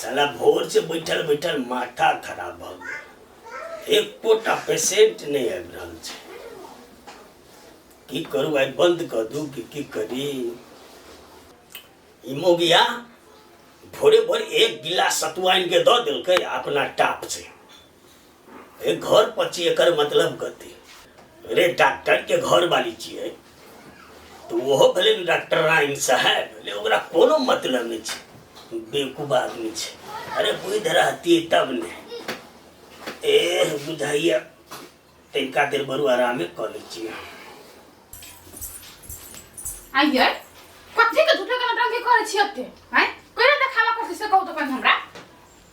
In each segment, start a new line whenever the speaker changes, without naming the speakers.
साला भोर से बैठल बैठल माथा खराब भऽ गेल, एकोटा पेशेंट नहि आबि रहल छै। की करू, आइ बंद कऽ दू कि की करी? ई मौगिया भोरे भोर एक गिलास सतुआ आनि के दऽ देलकै आ अपना टाप छै। एक घर पर छी, एकर मतलब कथी रे? डॉक्टर के घर वाली छियै तऽ ओहो भेलै ने डॉक्टर राइन साहेब ले, ओकरा कोनो मतलब नहि छै, बेवकूफ आदमी छै। अरे बुद्धि रहती तब ने। एह बुझाइया तनिका देर बरू आरामे कऽ लै छियै।
आइए कथी के झूठे के नौटंकी करै छी एते? हैं, कोना देखावा करै छी से कहू तऽ कनि हमरा।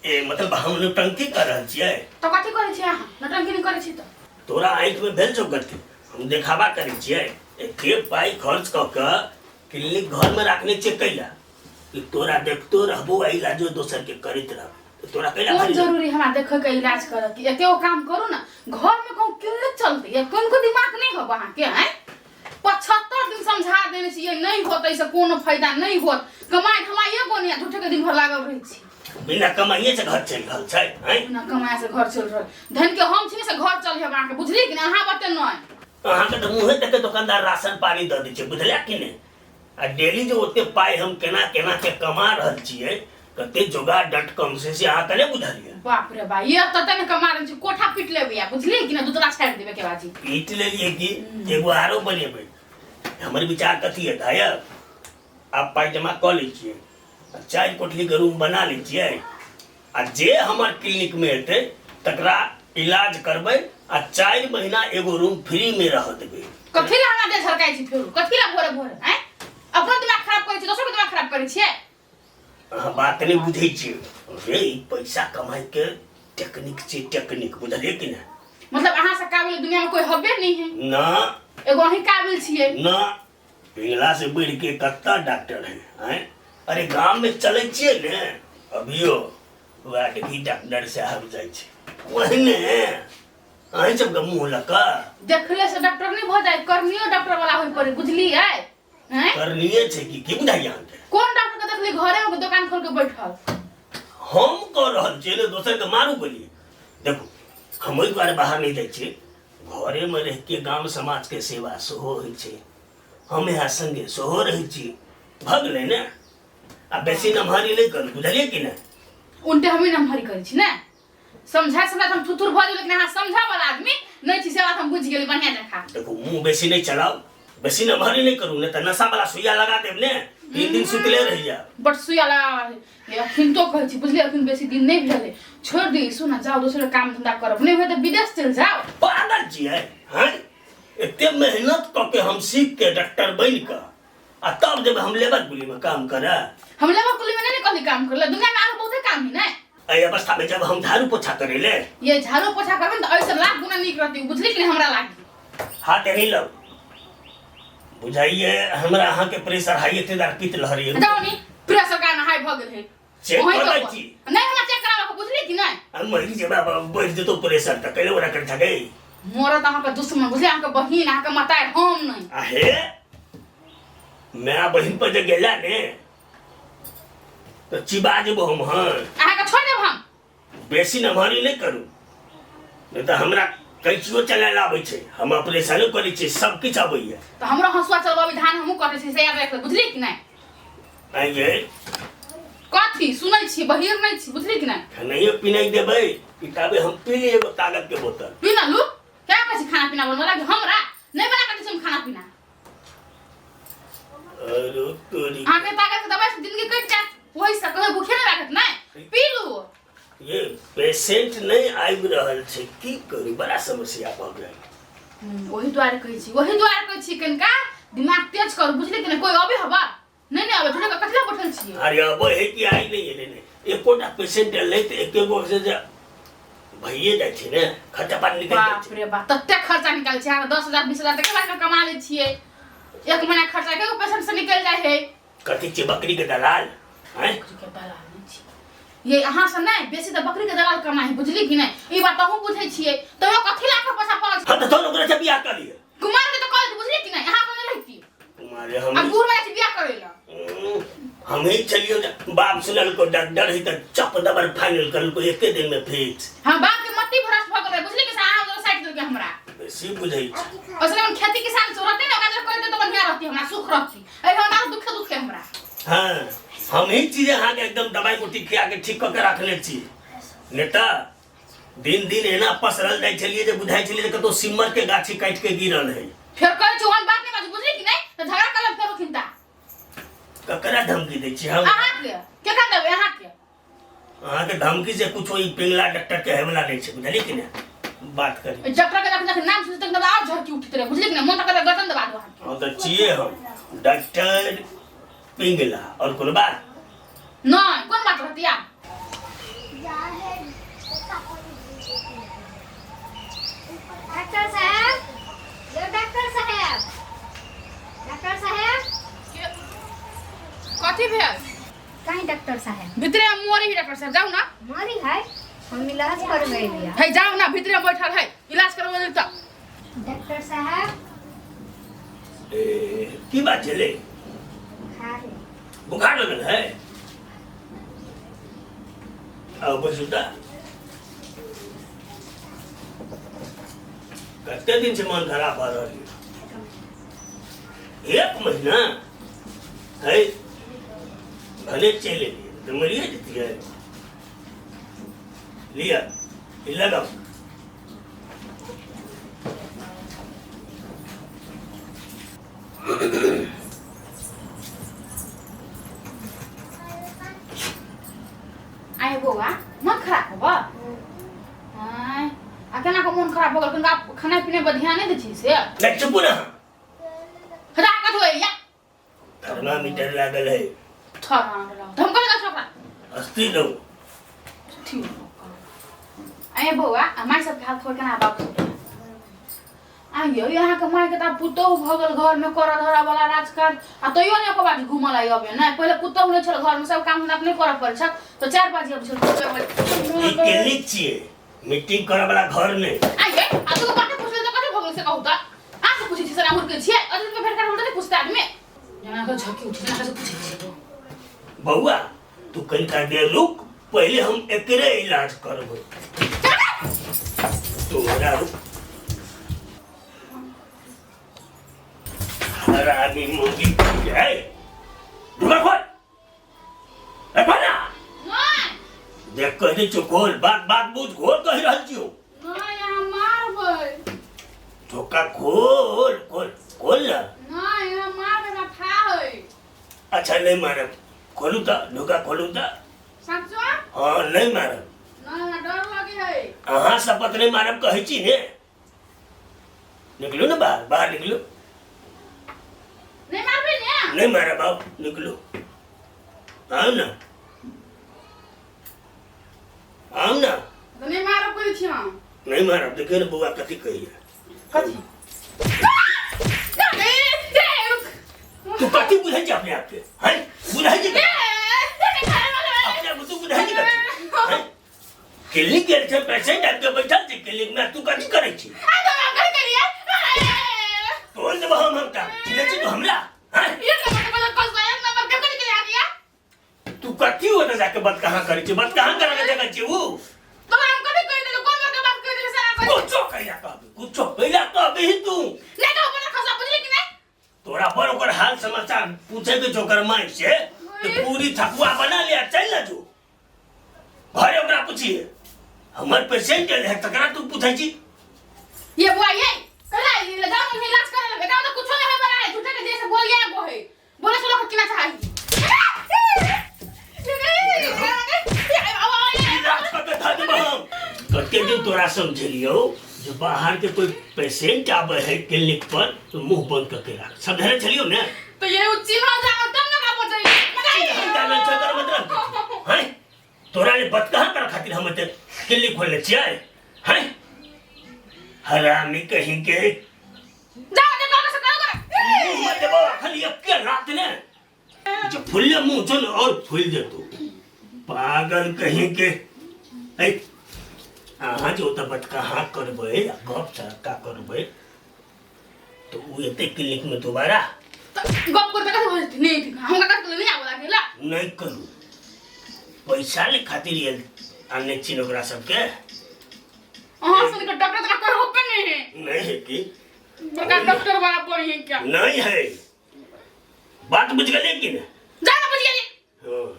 ए मतलब हम नौटंकी कर रहल छियै?
तऽ कथी करै छी अहाँ? नौटंकी नहि करै छी तऽ
तोरा आँखिमे भेल छौ कथी हम देखावा करै छियै? एते पाइ खर्च कऽ कऽ क्लिनिक घरमे राखने छियै कैला कि तोरा देखतो रहबो आ इलाजो दोसरके करैत रहबो, तऽ तोरा कैला
कोन
भारी लगतौ?
जरूरी हमरा देखै के इलाज करऽ के? एते ओ काम करू ने घर में, कहूँ क्लिनिक चलते या कोन दिमाग नहीं होब अहाँके? हैं, 75 दिन समझा देने छियै, नहीं होत, एहिसँ कोनो फायदा नहीं होत। कमाइ धमाइ एगो नहीं आ झूठे के दिन भर लागल रहै छी।
बिना कमाइए से घर चलि रहल छै, हैं?
बिना कमाइ से घर चलि रहल धन के हम छी ने से घर चल हेब अहाँके, बुझलियै कि नहि? अहाँ बते नहि।
अहाँके तऽ मुँहे देखे दोकानदार राशन पानी दऽ दै छै, बुझलियै कि नहि? आ डेली जे ओते पाइ हम केना केना के कमा रहल छियै, कते जोगाड़ डॉट कॉम से अहाँके नहि बुझलियै।
बाप रे बा, ये तते ने कमा रहल छी, कोठा पीट लेबै आ बुझलियै कि नहि? दूतला छाड़ि देबै के बाजी।
पीट लेलियै कि एगो आरो बनेबै। हमर विचार कथी है धायक? आब पाइ जमा कऽ लै छियै आ 4 कोठलीके रूम बना लै छियै आ जे हमर क्लिनिकमे एतै तकरा इलाज करबै आ 4 महीना एगो रूम फ्रीमे रहऽ देबै।
कथी ला हमरा देह झरकाइ छी फेरो? कथी ला भोरे भोरे आँय अपनो दिमाग खराब करै छी, दोसरो के दिमाग खराब करै छियै?
अहाँ बात नहि बुझै छियै रे, ई पैसा कमाइके टेक्निक छै, टेक्निक, बुझलियै कि नहि?
मतलब अहाँ से काबिल दुनिया में कोई हबे नहीं है?
ना।
एगो अहीं काबिल छियै?
ना, पिंगला से बढ़ के कत्ता डॉक्टर है, आँय? अरे गाम में चलै छियै ने अभियो, वएह देखी डॉक्टर साहब जाइ छै ओहने अहीं सबके मुँह लऽ कऽ।
देखले से डॉक्टर नहीं भऽ जाए, करनियो डॉक्टर वाला होय पड़े, बुझलियै? हैं,
करनिये छै कि की बुझाइए अहाँके?
कोन डॉक्टर के देखली घरे में दुकान खोल के बैठल?
हम कह रहल छियै ने, दोसरके मारू बोलिए। देखू, हम ओहि दुआरे बाहर नहि जाइ छियै, घरेमे रहि के गाम समाजके सेवा सेहो होइ छै, हम यहाँ संगे सेहो रहै छी, भऽ गेलै ने? आ बेसी नमहरी नहि करू, बुझलियै कि नहि?
उल्टे हमही नमहरी करै छी ने? समझा समझा हम थुथुर भऽ गेल, लेकिन अहाँ समझा वाला आदमी नहि छी से बात हम बुझि गेली बढ़िया जकाँ।
देखू, मुँह बेसी नहि चलाउ, बेसी नमहरी नहि करू, नहि तऽ नशा वाला सुइया लगा देब ने, 3 दिन सुतले रहि जायब।
बड सुइया लगा ये अखन तो कहै छी, बुझलियै? अखन बेसी दिन नहि भेलै, छोड़ि दियौ सुन, जाउ दोसर काम धंधा करब, नहि होय तऽ विदेश चलि जाउ।
पागल छियै? हैं, एते मेहनत कऽ के हम सीख के डॉक्टर बनि कऽ आ तब जब हम लेबर कुली में काम करे?
हम लेबर कुली में नहीं कहली काम करले, दुनिया में आरो बहुते काम है ने।
एहि अवस्था में जब हम झाड़ू पोछा करे ले?
ये झाड़ू पोछा करबे ने तऽ ऐसे लाख गुना नीक रहती, बुझली कि नहीं? हमरा लागी
हाथ नहीं लग बुझाइए हमरा अहाँके प्रेशर हाई एते दार पीत लहरी।
जाओ नी, प्रेशर का हाई भऽ गेल है।
चेक
ओहि
कऽ दै
तो
छी।
नहीं, हमरा चेक कराबऽ के, बुझली कि नहीं?
आ मरि जेबा, बढ़ि जेतौ प्रेशर तऽ कैले ओकरा कर छकै।
मोरा तऽ अहाँके दुश्मन, बुझलियै? अहाँके बहिन, अहाँके मतार हम नहीं।
आ हे, माय बहिन पर जे गेला ने तऽ चिबा जेबो हम। हाँ।
अहाँके छोड़ि देब हम।
बेसी नमहरी नहि करू, नहि तऽ हमरा कैचियो चलायल आबै छै, हम ऑपरेशनो करै छियै, सब किछु अबैया।
तऽ हमरो हंसुआ चलबाबी, धान हमहूँ कटै छी से याद राखि लेब, बुझलियै कि नहि?
आँय यै।
कथी सुनै छी? बहिर नहि छी, बुझलियै कि नहि?
खेनाइयो पिनाइ देबै कि ताबे हम पी ली एगो तागत के बोतल?
पी ना लू। क्या कहै छी? खाना पीना बनबऽ लागी हमरा नहि बना कऽ दै छी हम खाना पीना।
अरे तोरी।
अहाँके ताकत के दवाइ से जिंदगी कटि जायत, ओहिसँ कहियो भूखे नहि लागत। नहि पी लू।
ये पेशेंट नहि आबि रहल छै, की करू? बड़ा समस्या भऽ गेल।
ओही दुआरे कहै छी, ओही दुआरे कहै छी, कनिका दिमाग तेज करू, बुझलियै कि नहि? कोइ अबै हवा नहि नहि अबै, झूठे कथी लए बैठल छियै?
अरे अबै है कि आइ नहि एलै ने एकोटा पेशेंट एलै तऽ एके गो से जे भइए जाइ छै ने, खर्चा पानी निकलि जाइ
बाप
छै।
रे बाप, तते खर्चा निकालै छै अहाँ? 10,000 20,000 तऽ केना कमा लै छियै? एक महीना खर्चा के पेशेंट से निकलि जाइ है।
कथी छियै, बकरी के दलाल? आँय?
बकरी के दलाल नहि छी ये, अहाँ से नहि बेसी तऽ बकरी के दलाल कमाइ है, बुझली कि नहि? ई बात अहूँ बुझै छियै, तैयो कथी लए कऽ पैसा पड़ल छै?
हँ तऽ तोहर ओकरा से बियाह कऽ लिअ।
कुमार के तऽ कॉलेज, बुझली कि नहि? अहाँ अपने रहिती
कुमारे हम
आ बूढ़ वाला से बियाह करै लए।
हम ही चलियो ने, बाप सुनल को डॉक्टर ही त चप दबर फाइनल करल को एके दिन में फिक्स।
हां, बाप के मत्ती भ्रष्ट भ गेलै, बुझली कि से अहाँ उधर साइड देलकै हमरा।
बेसी बुझै छै।
असले हम खेती किसान से रहते ने, ओकरा जर करते तो बढ़िया रहती, हमरा सुख रहती। एहि हमरा दुखे दुखे हमरा।
हाँ, हम ही चीज अहाँके एकदम दवाई गोटी खिया के ठीक कऽ के रखने छी। नेता दिन दिन एना पसरल जाइ छलियै जे बुझाइ छलियै जे कतौ सिमर के गाछी काटि के गिरल है।
फेर कहै छी ओहन बात नहि बाजू, बुझली कि नहि? तऽ झगड़ा करब फेरो खिन्ता।
ककरा धमकी दै छी हम?
अहाँके केकरा देबै अहाँके?
अहाँके धमकी से कुछो ई पिंगला डॉक्टर के हेवला नहि छै, बुझलियै कि नहि? बात करी।
डॉक्टर के जखन जखन नाम सुनते तखन आओर झड़की उठैत रहै, बुझलियै कि नहि? मन तऽ करबै गर्दन दबा दू अहाँके।
हम तऽ छियै हम डॉक्टर पिंगला, और कोनो बात?
नहि, कोन बात रहती आब?
डॉक्टर साहब, यो डॉक्टर साहब, डॉक्टर साहब।
कथी भेल?
कहीं डॉक्टर साहब?
भीतरे मोरी ही डॉक्टर साहब, जाउ ना।
मरी है, हम इलाज करबै लिया।
है जाउ ना, भीतरे बैठल है, इलाज करबै लेल। तऽ
डॉक्टर साहब।
ए, की बात छलै?
बुखार।
बुखार लगल है? आओ बैसू। तऽ कते दिन से मन खराब भऽ रहल यऽ? एक महीना है। भले चलि एलियै तऽ मरिए जतियै। लिअ, ई लगाउ।
आइ बौआ, मन खराब होबऽ? आँय, आ केना कऽ मन खराब भऽ गेल? कनिका खाना पीना पर ध्यान नहि दै छी से?
नहि, चुपू ना।
हटा, कथी होइया?
थर्मामीटर लागल है।
थर्मामीटर तऽ हम कहलियै ओकरा।
अस्थिर रहू।
ठीक। आइ बौआ, आ माय सबके हाल खबर केना, बाबू सबके? आइयो अहाँके मायके तऽ आब पुतोहु भऽ गेल घरमे करऽ धरऽ वाला राजकाज, आ तैयो नहि एको बाजी घूमऽ लागि अबै। नहि, पहिले पुतोहु नहि छल घरमे, सब काम धंधा अपने करऽ पड़ै छल, तऽ 4 बाजी अबै छल।
ई क्लिनिक छियै, मीटिंग करऽ वाला घर नहि।
आइये, आ तू बाते पूछले तऽ कथी भऽ गेल से कहू तऽ? अहाँ से पूछै छी सर, के छियै अजीत के भेट कर नहीं पूछते आदमी। जेना के झकी उठे जेना के पूछै छी।
बौआ, तू कनिका देर रुक, पहिले हम एकरे इलाज करबै तोरा। रुक, हरामी मौगी है। रुका, खोल। ए, खोल ना।
नहीं।
देख, कह दै छियौ खोल। बात बात बुझ, खोल कहि रहल छियौ।
नहीं, अहाँ मारबै।
धोखा, खोल खोल खोल ना।
नहीं, अहाँ मारबै, हमरा था है।
अच्छा, नहीं मारब। खोलू तऽ, ढोका खोलू तऽ।
साचो?
हाँ, नहीं मारब।
नहीं, हमरा डर लगे है।
अहाँ शपथ, नहीं मारब कहै छी ने। निकलू ने बाहर, बाहर निकलू।
नहीं मारबै ने?
नहीं मारब, आउ निकलू। आउ ना, आउ ना।
तऽ नहीं मारब कहै छी हम।
नहीं मारब। देखियौ ने बौआ, कथी कहैया।
कथी?
तू कथी बुझै छै अपने आपके? हैं, बुझै छै अपने आप? तू बुझै छै कथी? हैं, क्लिनिक गेल छै, पेशेंट आबि के बैठल छै क्लिनिक में, तू कथी करै छी? तोड़ देबो हम। हम का चिन्है छी तू हमरा? हैं, तू कथी ओतऽ जाके बात कहाँ करै छी? बात कहाँ करे के जगह छी ऊ? कुछो कहिया कहबी, कुछो कहिया कहबी तू? तोरा पर ओकर हाल समाचार पूछे के ओकर माय से तो पूरी थकुआ बना लिया, चल ना जो घरे, ओकरा पूछिए। हमर पेशेंट है तकरा तू पूछै छी?
ये बुआ, ये कला ये जाओ नहीं इलाज करे ले बेटा, तो कुछो नहीं है बना है, झूठे के जैसे बोल गया गो है, बोले से लोग किना चाही।
इलाज कऽ के धऽ देबो हम। कते दिन तोरा समझेलियौ जे बाहर के कोई पेशेंट आबै है क्लिनिक पर तो मुंह बंद कऽ के राख। समझेने छलियौ ने?
तो ये उ चिन्ह जाओ तब ना का बचै।
हम जानल छौ एकर मतलब? हैं, तोरा ले बत कहाँ कर खातिर हम एते क्लिनिक खोलने छियै? हैं, हरामी कहीं के।
जाओ देखो से करो करे।
मुंह में देबो खाली एके रात ने जे फुलले मुंह छौ ने और फूल जेतौ, पागल कहीं के। ऐ, अहाँ जे ओतऽ बटकहा करबै आ गप सड़का करबै तऽ ओ एतै क्लिनिक में दोबारा?
तो गप करते कैसे बोलती नहीं ठीक, हम का नहीं आवे लागेला।
नहि करू। पैसा ले खातिर ये आनने छी ओकरा सबके।
अहाँ सुन के डॉक्टर तक कोई होबे नहीं है।
नहीं है की?
बड़का डॉक्टर वाला बनी है क्या?
नहीं है। बात बुझ गेलियै कि नहीं?
जा ना बुझ गेलियै।
हाँ।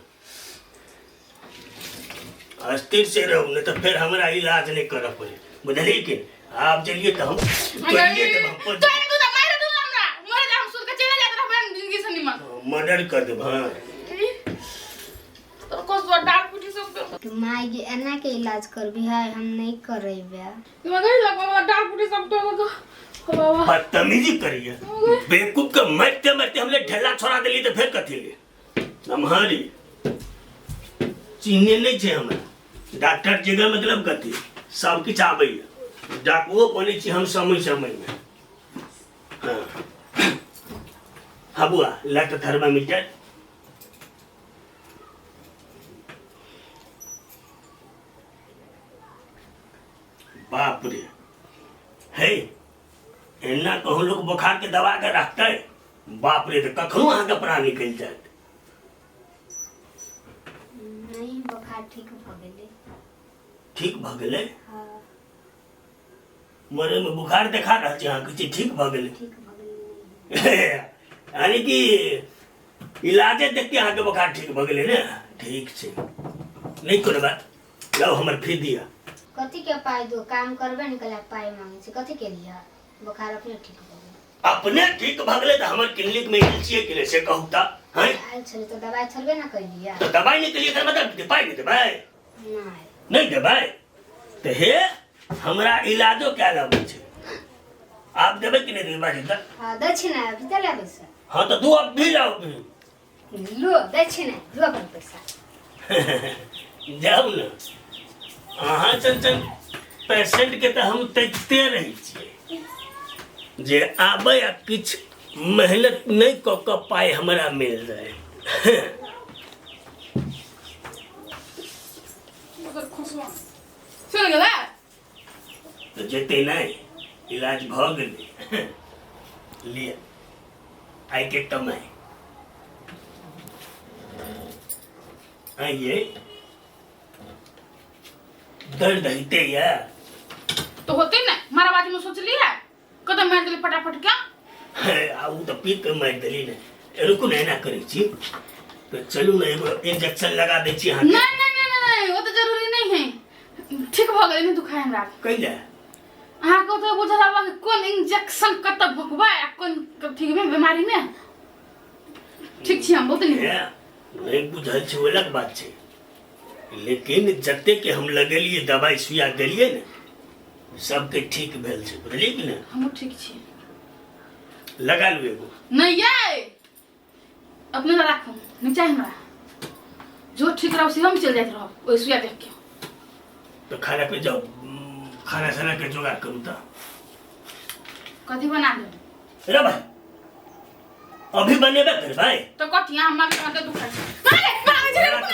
अस्थिर से रहू, नहीं तो फिर हमरा इलाज नहीं करऽ पड़े, बुझलियै कि? आब चलिए तऽ हम करिए देब, हम
तो दू ना मार दू हमरा, मर जा, हम सुन के चले जात रहबै जिंदगी से निमन।
मर्डर कर देब। हाँ
तो कोस डाल कुटी सब
कि माय गे एना के इलाज करबी है, हम नहीं करेबे।
मगर लगवा डाल कुटी सब तो बाबा
बदतमीजी करिए बेवकूफ के। मरते मरते हमले ढेला छोड़ा देली तो फिर कथी ले हमारी चिन्हे नहीं छे हमरा। डॉक्टर जगह मतलब कथी सब किछु आबैया, डाकुओ बनै छी हम समय समय में। हाँ हाँ बुआ ला तो थर्मामीटर। बाप रे, हे एना कहूँ लोग बुखार के दवा के रखते, बाप रे तो कखनो अहाँके प्राण निकलि जायत।
नहीं बुखार ठीक भ गेलै।
ठीक भ गेलै?
हाँ।
मरे में बुखार देखा रहल छै अहाँके, जे ठीक भ गेलै?
ठीक भ गेलै।
यानी कि इलाजे देख के अहाँके बुखार ठीक भ गेलै ने? ठीक छै, नहीं कोनो बात। लाउ हमर फी दिअ।
कथी के पाइ दो? काम करबे ने कला पाइ मांगे छै, कथी के लिए? बुखार अपने ठीक भ गेलै।
अपने ठीक भ गेलै तऽ हमर क्लिनिक में आयल छियै कि नहि से कहू तऽ? हैं
आयल छलै तऽ दवाइ थोड़बे ने कैलियै।
तऽ दवाइ नहि केलियै तऽ मतलब पाइ नहि देबै?
नहि।
नहि देबै तऽ हे हमरा इलाजो कयल अबै छै। आब देबै कि नहि देबै बाजू तऽ?
हँ दै छी ने, अभी तऽ लेबै से।
हाँ तऽ दू अब भी लाउ भी।
लो दै छी ने, लो अपन पैसा।
जाउ ने अहाँ सन सन पेशेंट के तऽ हम तकिते रहै छियै जे आबै आ किछु मेहनत नहि कऽ कऽ पाइ हमरा मिल जाय।
चल गेलै
तऽ जेतै नहि, इलाज भऽ गेलै। लिअ आइके कमाइ। आइए दर्द होते या
तो होते ना, मारा बाजू में सोचली है कदम मार दिली फटाफट क्या?
आ उ तऽ पी के मारि देली ने। रुकू ने, एना करै छी तऽ चलू ने एगो इंजेक्शन लगा दै छी अहाँके।
नहीं नहीं नहीं नहीं, वो तो जरूरी नहीं है। ठीक भ गेलै, नहीं दुखाय हमरा।
कैला?
अहाँके ओतऽ बुझल हवा कि कोन इंजेक्शन कतऽ भोकबै आ कोन ठीक में बीमारी में ठीक छी हम, बहुत नीक।
हे, नहि बुझल छै ओ अलग बात छै, लेकिन जते के हम लगेलियै दवाइ सुइया देलियै ने सबके ठीक भेल छै, बुझलियै कि नहि?
हमहूँ ठीक छी।
लगा लू एगो।
नहीं ये अपने ला राखू, नहीं चाही हमरा। जो ठीक रहो से हम चल जाइत रहब ओहि सुइया देख के।
तो खाना पे जाओ, खाना साना के जोगाड़ करू तऽ।
कथी बना देब?
रे भाई अभी बनेबे करबै
तो कथी? अहाँ मार के दुखाइ छै। मारे, मारे, मारे,